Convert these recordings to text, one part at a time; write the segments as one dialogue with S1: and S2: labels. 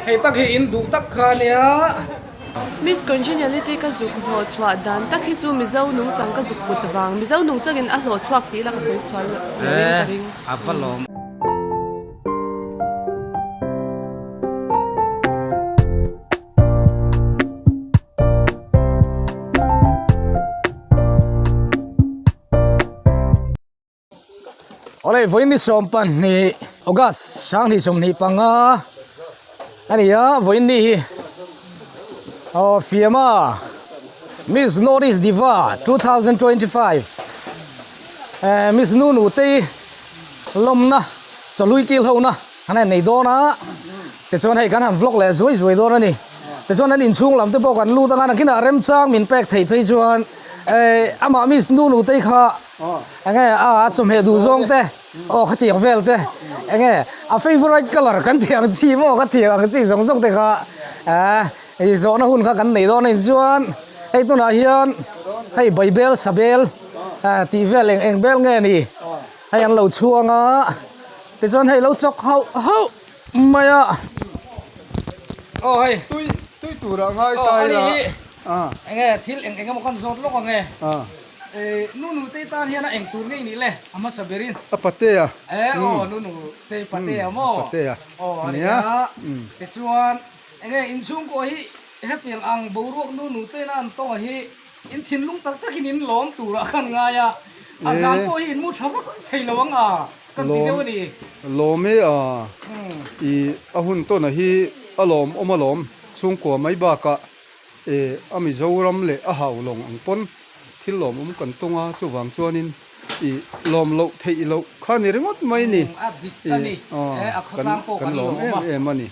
S1: Hei tak hi in duh tak kha nia.
S2: Miss Congeniality ka zuk hlawh chhuah dan tak hi chu Mizo nungchang ka zuk put vang. Mizo nungchangin a hlawh chhuak tih ila ka sawi sual lo in ka ring.
S1: A va lawm. Awle vawiin ni 12 August 2025 a ni a vawiin ni hi aw fiama Miss North East Diva 2025 eh Miss Nunu te lawmna chawlui kil ho na an han nei dawn a tichuan hei kan han vlog leh zuai zuai dawn a ni tichuan an inchhung lam te pawh kan lut anga nakinah remchang min pek theih phei chuan eh amah Miss Nunu te kha. Enge a chawhmeh duh zawng te aw khatiang vel te enge a favourite colour kan tih ang chi maw ka tih ang chi zawng zawng te kha eh i zawhna hun kha kan nei dawn a ni chuan hei tunah hian hei baibel sabel eh tih vel eng eng bel nge ni hei an lo chhuang a tichuan hei lo chawk hauh hauh mai a aw hei
S3: tui tui turah ngai ta ila
S1: enge thil eng eng emaw kan zawt lawk ang e. Nunu te tan hian a eng tur ngei nih le a hmasa berin.
S3: A patea.
S1: E aw nunu te patea maw.
S3: Patea.
S1: Aw a nia. Tichuan enge inchhungkaw hi hetiang ang boruak nunu te ina an tawng hi in thinlung tak takin in lawm turah khan ngai a. A zan pawh hi in mu tha vak thei lo ang a kan ti deuh a ni.
S3: Lawm e a i a hun tawn a hi a lawm awm alawm chhungkua mai bakah E, a Mizoram leh a Haulawng ang pawn thil lawmawm kan tawng a, chuvang chuanin i lawm loh theih loh kha ni ringawt mai ni.
S1: A dik a ni, e, a khawtlang pawh
S3: kan lawm em em a ni.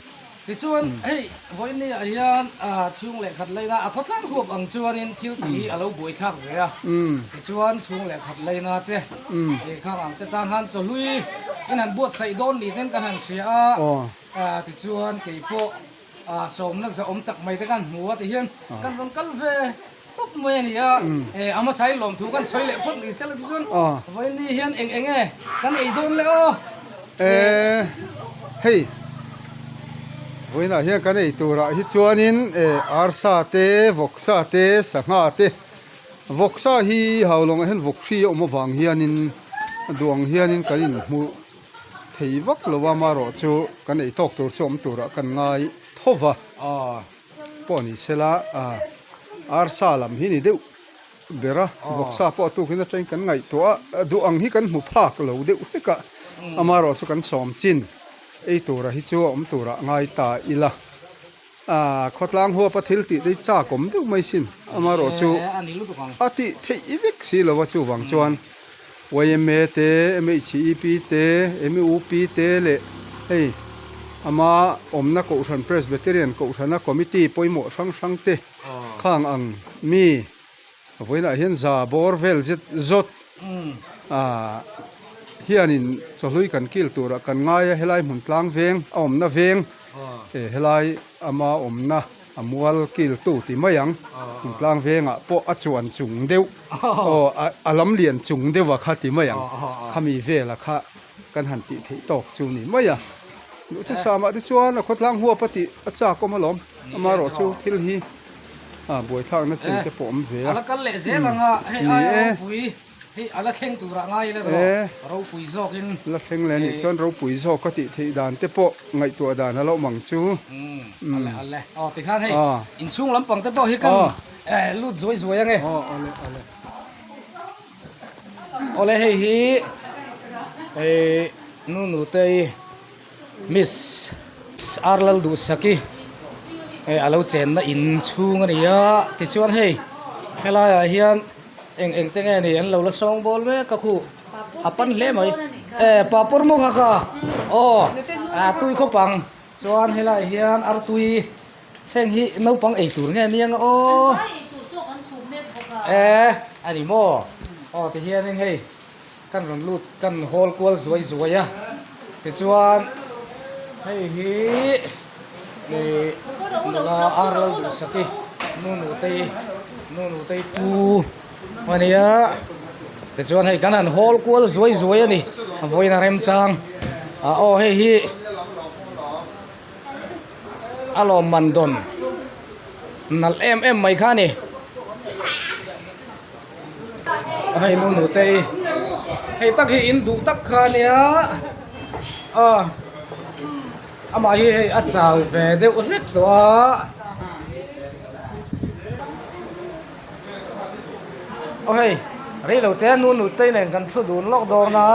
S1: Tichuan, hei vawinia hian chhung leh khat leina a khawtlang huap ang chuanin thil tih hi a lo buaithlak ve a. Tichuan, chhung leh khat leina te, khang ang te tan khan chawhlui in han buatsaih dawn ni ten kan han hria a, tichuan keipawh Sawmna zahawm tak mai te kan hmu a ti hian kan rawn kal ve tawp mai a ni a, a hmasa in lawmthu kan sawi leh phawt ni sela tichuan vawiin ni hian eng eng nge kan ei dawn le aw.
S3: Hei vawiinah hian kan ei turah hi chuanin arsa te, vawksa te, sangha te, vawksa hi haulawngah hian vawk hri a awm avang hianin duang hianin kan inhmuh. Thei vak lo a amaherawh chu kan ei tawk tur chu awm turah kan ngai tho va pawh ni sela arsa lam hi ni deuh ber a vawksa pawh a tukin atangin kan ngaihtuah a duh ang hi kan hmu phak lo deuh hlek a amaherawh chu kan sawm chin ei tura hi chu a awm turah ngai ta ila. Aaa khawtlang huapa thil tih te hi chak awm deuh mai sin amaherawh chu a tih theih vek si lo a chuvang chuan yma te mhep te mup te leh hei ama awmna kohhran presbyterian kohhrana committee pawimawh hrang hrang te khang ang mi Vawiinah hian za bawr vel zet zawt ah hianin chawhlui kan kil turah kan ngai a helai hmun tlang veng a awmna veng eh helai ama awmna a mual kil tu ti mai ang hmun tlang vengah pawh a chuan chung deuh aw a lam lian chung deuh a kha ti mai ang khami vela kha kan han tih theih tawk chu ni mai a duhthusam ah te chuan a khawtlang huap a tih a chak awm alawm amaherawhchu thil hi. A buaithlakna chin te pawh awm ve a.
S1: A la kal leh zel ang a, hei aia ropui hei a la thleng turah ngai ila rawh, ropui zawkin.
S3: La thleng leh anih chuan ropui zawk a tih theih dan te pawh ngaihtuah dan a lo awm ang chu.
S1: Ale ale, aw tikhan hei inchhung lampang te pawh hi kan lut zuai zuai ange.
S3: Aw ale ale.
S1: Awle hei hi nu nutei. Miss R Lalduhsaki hei a lo chenna in chhung a ni a tichuan hei helaiah hian eng eng te nge ni an lo la sawng bawl mek a khuh a pan hle mai e papawr maw kha kha aw a tui khawp ang chuan helaiah hian artui heng hi naupang ei tur nge nia nga aw e a ni maw aw tihianin hei. Kan rawn lut kan hawl kual zuai zuai a tichuan hei hi ih nula ar lal duhsaki nu nutei nu nutei pu a nia tichuan hei kan han hawl kual zuai zuai a ni a vawiin a remchang ah aw hei hi. A lawmman dawn nalh em em mai kha a ni. Hei nu nute i hei tak hi in duh tak kha ania aw amah hi hei a chau ve deuh hlek tawh a aw hei rei lo te nu nute nen kan thu dun lawk dawn a.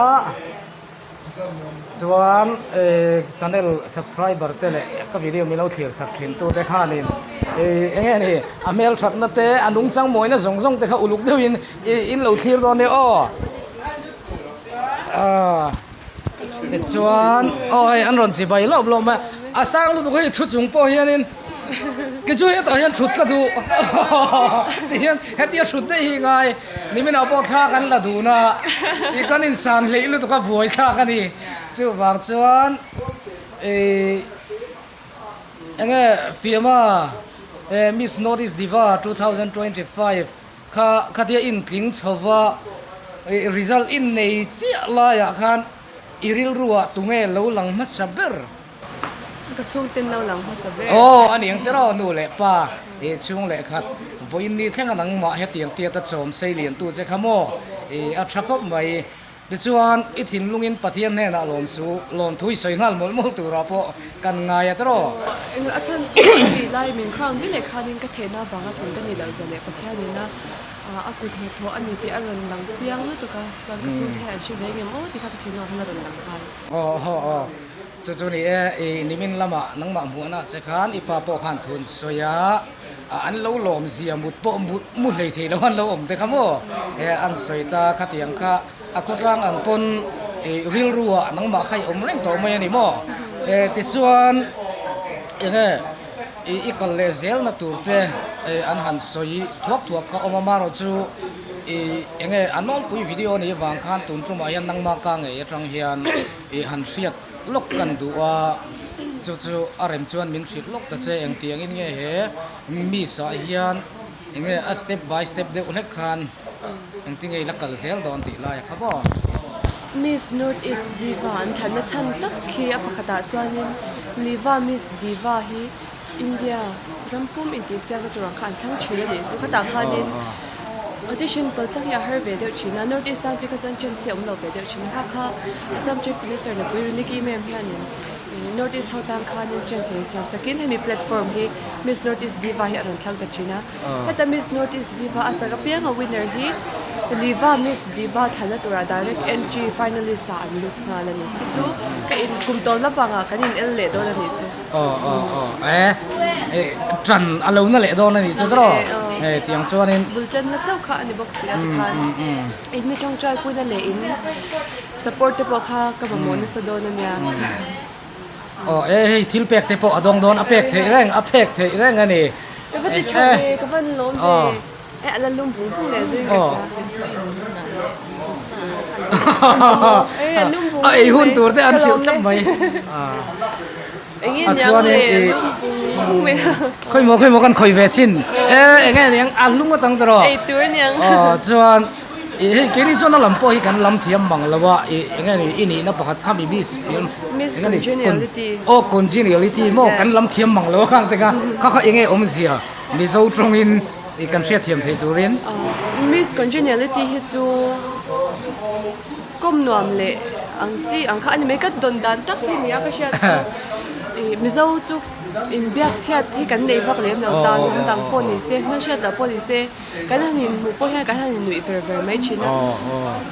S1: Chuan eh channel subscriber te leh ka video min lo thlir sak thin tu te khanin eh eng nge ni a hmel thatna te a nungchang mawina zawng zawng te kha uluk deuhin ih in lo thlir dawn nia aw ah tichuan aw hei an rawn chibai lawp lawp mai a sang lutuk hei thu chung pawh hianin kei chu hetah hian thut ka duh tihian hetia thut daih hi ngai. Niminah pawh thla kan la dun a, ih kan insan hleih lutuk a buai thlak a ni. Chuvang chuan ih eng nge Fiama eh Miss North East Diva 2025 kha khatia intling chho va ih result innei chiah laiah khan i rilruah tunge lo lang hmasa ber?
S2: Ka chhungten lo lang hmasa ber.
S1: Aw a ni ang tiraw nu leh pa i chhung leh khat vawiin ni thleng a nangmah hetiang tiat a chawm sei lian tu che kha maw i a tha khawp mai. Tichuan i thinlungin Pathian hnenah lawm su lawmthu i sawi nghal mawlh mawlh turah pawh kan ngai a tiraw.
S2: Eng a chhan chu a tih lai min crown ve leh khanin ka theihna avanga tling ka ni loh zia leh Pathianin a a kut hnathawh a ni tih a rawn lang chiang lutuk a chuan ka chhungte hian an hre ve ngem aw tih kha ka thinlungah khan a rawn lang nghal.
S1: Aw aw aw. Chu chu ni e, i nimin lamah nangmah hmuhna che khan i pa pawh khan thu an sawi a, an lo lawm zia mut pawh mut mu hlei thei lo an lo awm te kha maw he an sawi ta khatiang kha a khawtlang ang pawn i rilru ah nangmah kha i awm reng tawh mai a ni maw e tichuan eng nge i i kal leh zel na tur te an han sawi thuak thuak kha awm a marawh chu i eng nge a nawlpui video a nih avang khan tun tumah hian nangmah ka ngei atang hian i han hriat lawk kan duh a, chu chu a rem chuan min hrilh lawk ta che engtiangin nge he miss ah hian eng nge a step by step deuh hlek khan engtinge i la kal zel dawn tih lai a kha maw.
S2: Miss North East Diva an thlanna chhan tak khi a pakhatah chuanin Liva Miss Diva hi India ram pum intihsiakna tur ang kha an thlang thin a nih chu. Khatah khanin audition pal tlang hi a har ve deuh thin a, North East tan phei kha chuan chance hi a awm lo ve deuh thin a. Kha kha Assam Chief Minister Nupui Riniki Mem hianin North East ho tan khanin chance rawn siam sakin hemi platform hi Miss North East Diva hi a rawn thlang ta thin a. Heta Miss North East Diva a chak apiang a winner hi Liva Miss Diva thlanna turah direct entry finalist ah an lut nghal a ni. Chu chu ka in kum tawn lampangah kan in el leh dawn a nih chu.
S1: Aw aw aw e eh tan a lo na leh dawn a nih chu tawh eh tiang chuanin.
S2: Bul channa chauh kha a ni bawk si a tikhan in mi tawngtai puina leh in support te pawh kha ka mamawh nasa dawn a nia.
S1: Aw e hei thil pek te pawh a dawng dawn a pek theih reng a pek theih reng a ni.
S2: Ka va ti tha ve ka van lawm ve e a la lum vung vung leh zui ka hria.
S1: A ei hun tur te an hrilh thlap mai. A chuanin i khawi maw khawi maw kan khawi ve chin e eng nge niang a lung atang tawh rawh. Aw chuan. Ih hei keini chuan a lam pawh hi kan lam thiam mang lo a ih eng nge ni i nihna pakhat kha mi miss film
S2: Miss
S1: eng nge ni
S2: Congeniality
S1: aw Congeniality maw kan lam thiam mang lo a khang te kha kha kha eng nge awmzia Mizo tawngin ih kan hriat thiam thei turin.
S2: Miss Congeniality hi chu kawm nuam leh ang chi ang kha a ni mai ka dawn dan tak hi nia ka hriat chu ih Mizo chu inbiak chhiat hi kan nei vak lem lo tan hnam dang pawh ni se hmelhriat loh pawh ni se. Kan han inhmuh pawh hian kan han innuih ver ver mai thin a.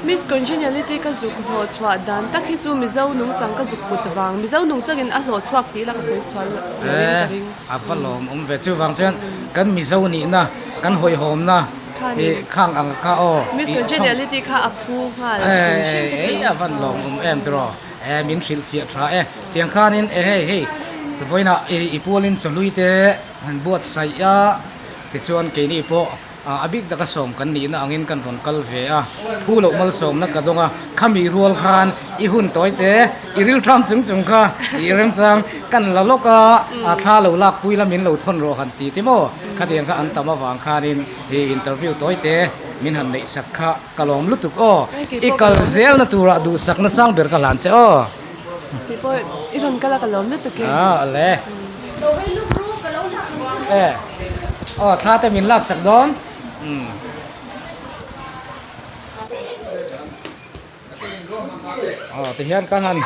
S2: Miss Congeniality ka zuk hlawh chhuah dan tak hi chu Mizo nungchang ka zuk put vang, Mizo nungchangin a hlawh chhuak tih ila ka sawi sual lo in ka ring.
S1: A va lawm awm ve. Chuvang chuan kan Mizo nihna, kan hawihhawmna ih khang ang kha aw.
S2: Miss Congeniality kha a phu nghal hrim hrim ka ti.
S1: A van lawm awm em tiraw. E min hrilh fiah tha e. Tiang khanin e hei hei vawiinah i pualin chawhlui te han buatsaih a. Tichuan keini pawh a bik taka sawm kan nihna angin kan rawn kal ve a, phu loh malsawmna ka dawng a, khami rual khan i hun tawi te, i rilṭam chung chung kha i remchang kan la lawk a, a thla lo lak pui la min lo thawn rawh han ti te maw, khatiang kha an tam avang khanin i interview tawi te min han neih sak kha ka lawm lutuk aw, i kal zelna turah duhsakna sang ber ka hlan che aw.
S2: Keipawh i rawn kal a ka lawm lutuk e.
S1: Aw le. E aw thla te min laksak dawn umm. Aw tihian kan han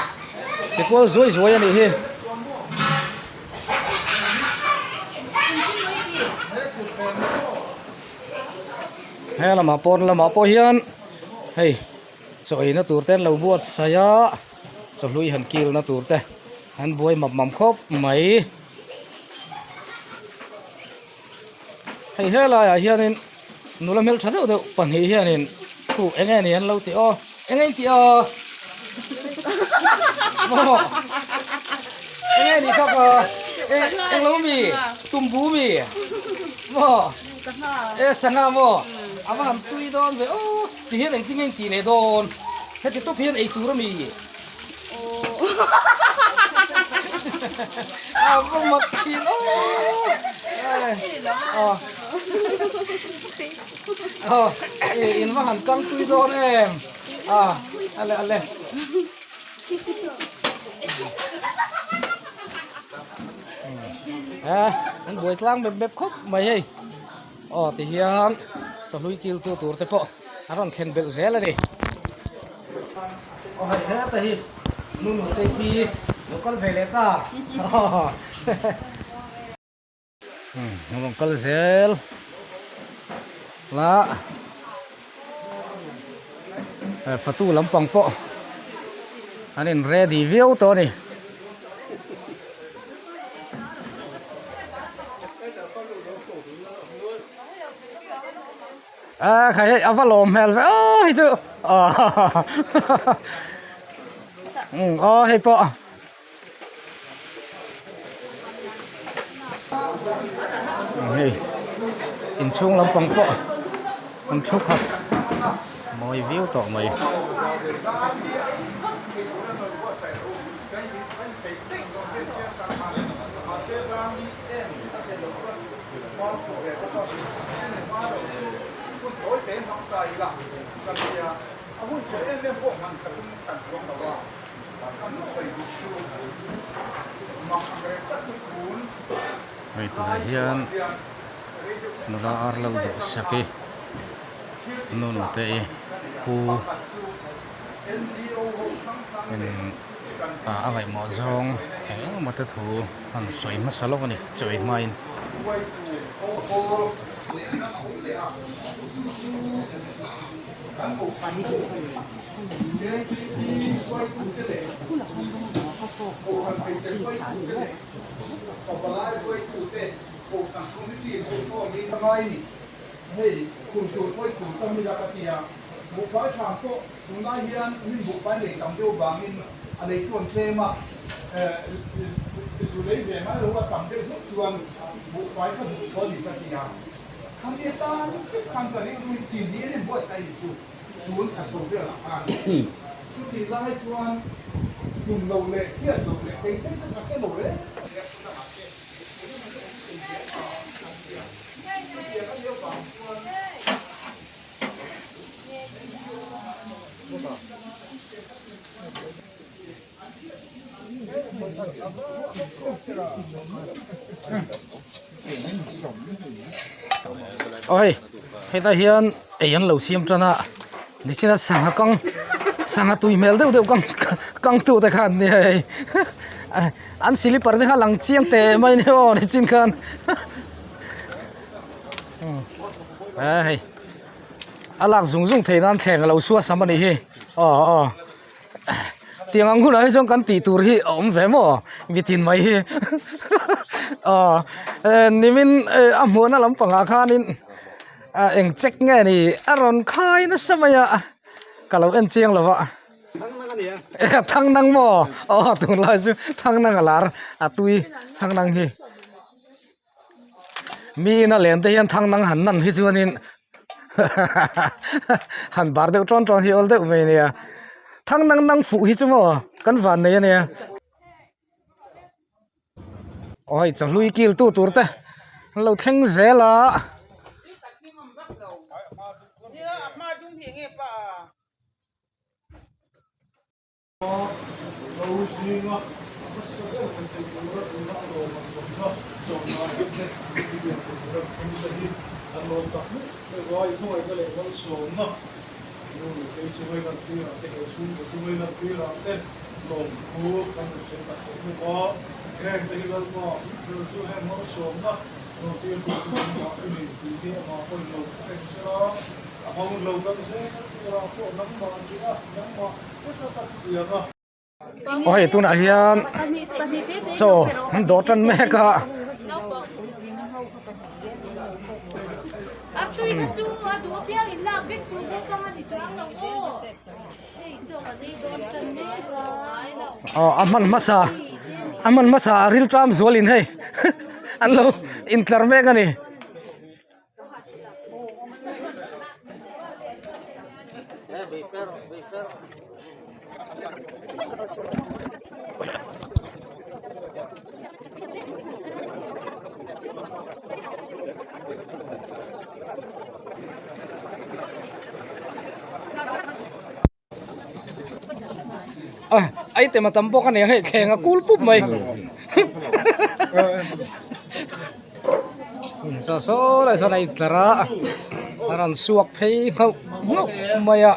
S1: ti kual zuai zuai a nih hi. He lamah pawn lamah pawh hian hei chaw eina tur te an lo buatsaih a chawhlui han kilna tur te an buai map map khawp mai. Hei helaiah hianin nula hmeltha deuh deuh pahnih hianin thu eng nge ni an lo tih aw eng nge in tih aw maw eng nge ni kha ka eng lo mi tumbu mi maw e sangha maw a va han tui dawn ve aw ti hian engtin nge in tih leh dawn heti tawp hian ei tur a mi. A va mak thin aw aw in va han kang tui dawn em a ale ale e an buai tlang mep mep khawp mai hei aw tihian chawhlui kiltu tur te pawh a rawn thlen belh zel a ni. Aw hei heta hi nu nu te pi lo kal ve leh ta umm an rawn kal zel la fatu lampang pawh an in ready viau tawh a ni. A khai hei a va lawm hmel ve aw hei chu umm aw hei pawh hei inchhung lampang pawh an thu khat mawi viau tawh mai. Hei tunah hian nula ar lo duh sak i nu nute i pu in a ngaihmawh zawng eng eng emaw te thu an sawi hmasa lawk a ni chaw ei hmain.
S3: Tunlai hian min buhfai nei tam deuh vangin a lei chu an tlem a, zu lei ve ngai lo a tam deuh hlek chuan buhfai kha duh thaw a ni ka ti a. Khami atan vek khan ka rilru in chin hi en buatsaih ni chu tun thla chho velah khan chutih lai chuan tum lo leh hriat loh leh thei thei chu ka hre lo reng reng.
S1: Aw hei hetah hian ei an lo siam tan a nichina sangha kang sangha tui hmel deuh deuh kang kang tu te khan nia hei an silipar te kha lang chiang teh mai a ni aw nichin khan. Eee hei a lak zung zung theih nan thleng a lo suah sam a nih hi aw aw tiang ang hunah hi chuan kan tih tur hi a awm ve maw mitin mai hi aw nimin a hmuhna lampangah khanin ah eng check nge ni a rawn khai nasa mai a ka lo en chiang lo va thang nang maw aw tunlai chu thang nang a lar a tui thang nang hi. Mi ina len te hian thang nang han nan hi chuanin han bar deuh tawn tawn hi awl deuh mai ania thang nang nang fuh hi chu maw kan van nei ania aw hei chawhlui kil tu tur te an lo thleng zel a.
S4: Hetiang tur ram thleng te hi kan lawm tak meuh meuh a, i hmangaihna leh malsawmna nu leh tei chunga i lantir ah te, he chhungkaw chunga i lantir ah te lawmthu kan rawn sawi tak meuh meuh a. Heng te hi Lalpa ber chu heng malsawmna rawn tir tu chu nangmah i ni tih hi amah pawhin lo hre reng sela, a hmang lo kan zel turah pawh nangmah tih a, nangmah veka ka chutiang a.
S1: Aw hei tunah hian chaw an dawh tan mek a. Aw a hman hmasa a hman hmasa a ril ṭam zualin hei an lo intlar mek a ni. Item a tam bawk a ni ang hei thleng a kul pup mai saw saw lai sawn a intlar a a rawn suak phei nghauh nghauh mai a.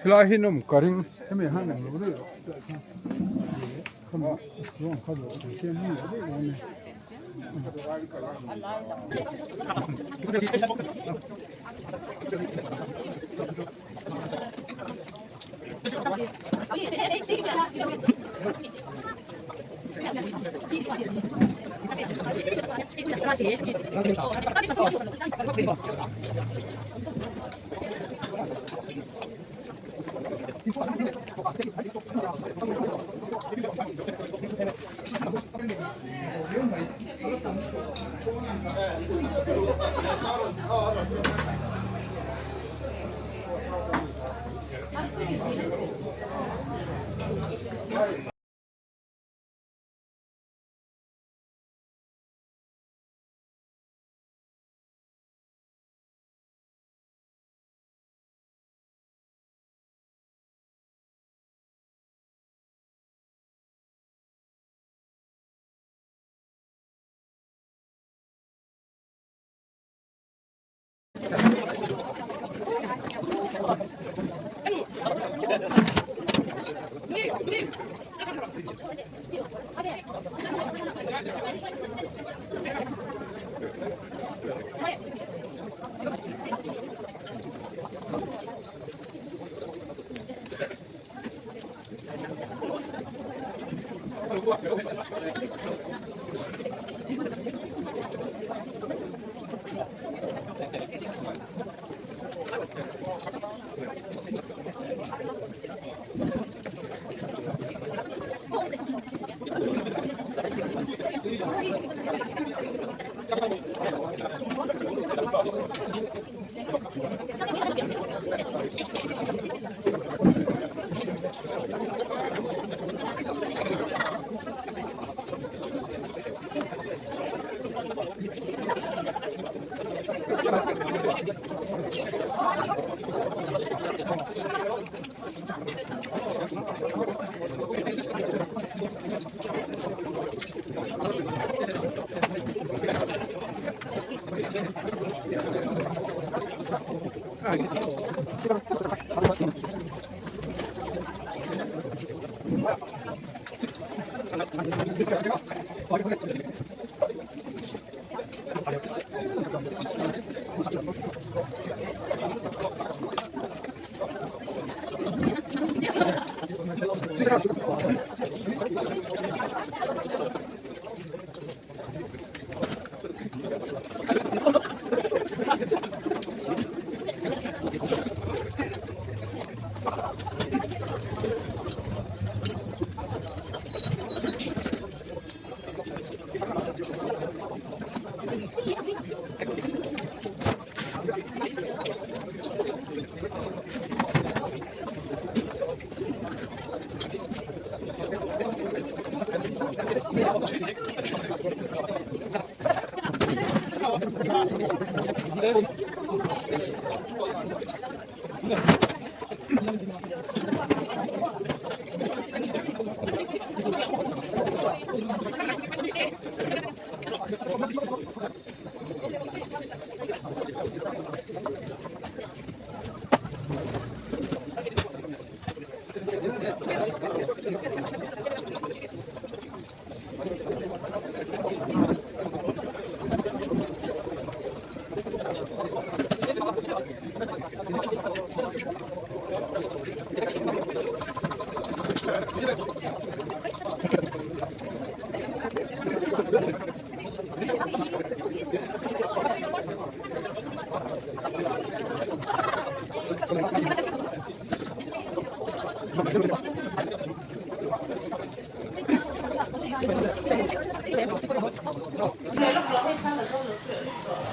S3: Helai hi nawm ka ring hemi hian englo daih rawh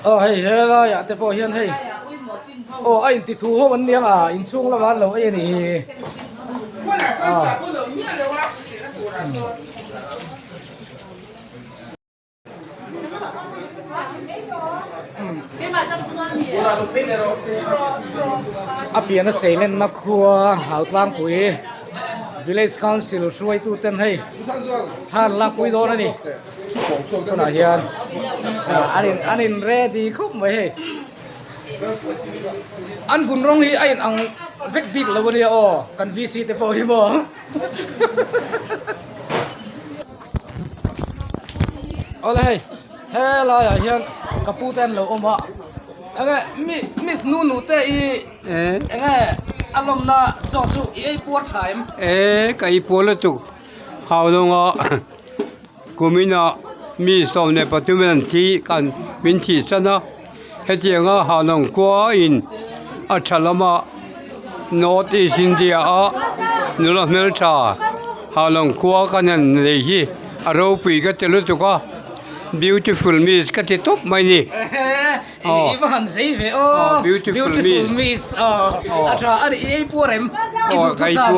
S1: Aw hei helaiah te pawh hian hei aw a inti thu ho an nia inchhung lamah an lo ei a nih hi aw. A pian a seilenna khua Hautlangpui Village Council hruaitu ten hei thla an lakpui dawn a ni tunah hian an in an in ready khawp mai hei an vun rawng hi a in ang vek bik lo a nia aw kan VC te pawh hi maw. Awle hei helaiah hian ka pu te an lo awm a enge mi miss nu nu te i enge a lawmna chaw chu i ei puar tha em?
S5: E ka ei puar lutuk Haulawngah kuminah mi 13 an thi kan min thih san a hetianga Haulawng khua in a tha lama North East India a nula hmeltha Haulawng khua kan han nei hi a ropui ka ti lutuk a beautiful miss ka ti tawp mai ni.
S1: I va han zei ve aw beautiful miss a tha a ni i ei puar em i duh thu sam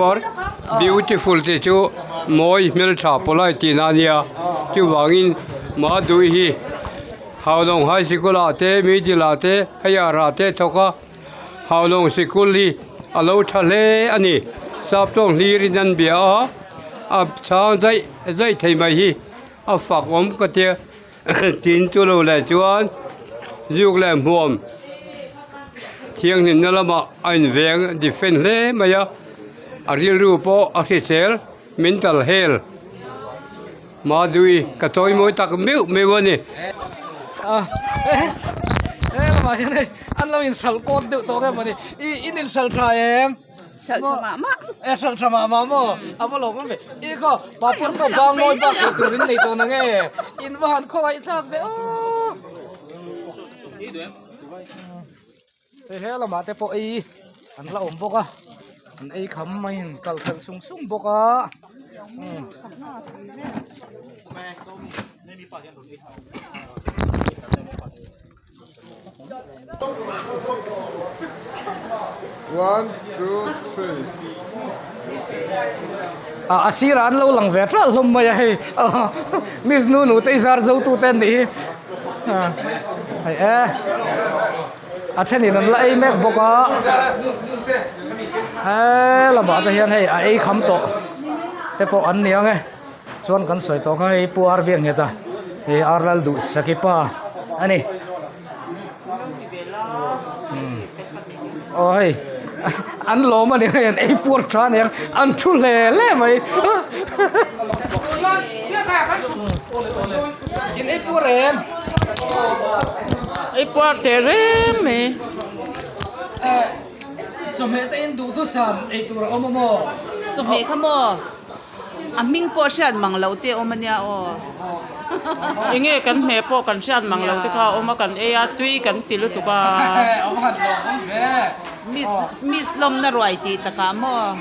S5: beautiful tih chu mawi hmeltha polite tihna a nia chuvangin Madui hi Haulawng high sikul ah te middle ah te higher ah te thawk a Haulawng sikul hi a lo tha hle a ni sap tawng hlir in an bia a a chhang daih daih thei mai hi a fak awm ka tia. Tin chu lo leh chuan zuk leh hmuam thianghlimna lamah a inveng defend hle mai a a rilru pawh a hrisel mental health Madui ka chawimawi tak meuh meuh a ni.
S1: He lamah hian hei an lo inhralh kawt deuh tawh em a ni i in inhralh tha em?
S6: Hralh tha mah mah.
S1: E hralh tha mah mah maw? A va lawm awm ve. I khaw papawr khaw bang mawi bak tih tur in nei tawh na nge? In va han khawngaih thlak ve aw. Hei he lamah te pawh ei an la awm bawk a, an ei kham mai in kal khalh sung sung bawk a. A sirah an lo lang ve tlat hlawm mai a hei miss nu nu te i zar zo tu te an nih hi hei e a thenin an la ei mek bawk a he lamah te hian hei a ei kham tawh te pawh an ni ang e. Chuan kan sawi tawh kha hei Pu Ar Biakngeta hei Ar Lal duh Sakipa a ni. Aw hei an lawm a ni hei an ei puar tha a niang an thu hle hle mai. In ei puar em?
S6: Ei puar teh reng mai.
S1: Chawhmeh te in duh thusam ei tur a awm a maw?
S6: Chawhmeh kha maw? A hming pawh hriat mang loh te a awm ania aw.
S7: Enge kan hmeh pawh kan hriat mang loh te kha a awm a, kan ei a, tui kan ti lutuk a.
S6: Miss Miss lawmna ruai tih takah maw?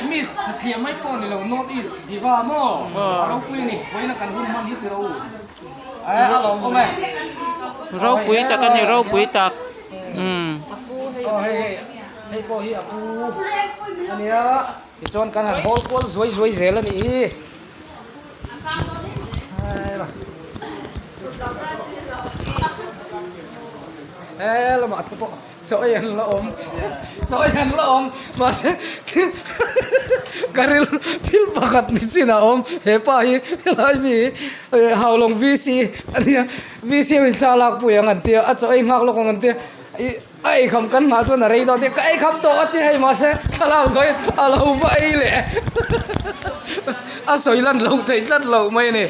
S1: Miss satliah mai pawh ni lo North East Diva maw? A ropui a ni, vawiina kan hun hman hi ti ro. A lawmawm e.
S7: Ropui tak a ni, ropui tak. Umm.
S1: Aw hei hei hei pawh hi a pu a nia tichuan kan han hawl kual zuai zuai zel a nih hi. He lamah te pawh chaw ei an la awm chaw ei an la awm mahse thil ka rilru thil pakhat ni chin a awm hepa hi helai mi hi Haulawng VC a nia VC ho in thla lak pui ang an tia a chaw ei nghak lawk ang an tia ih a eikham kan nghah chuan a rei dawn tia ka eikham tawh a ti hei mahse thlalak zawhin a lo va ei leh a sawi lan loh theih tlat loh mai a ni.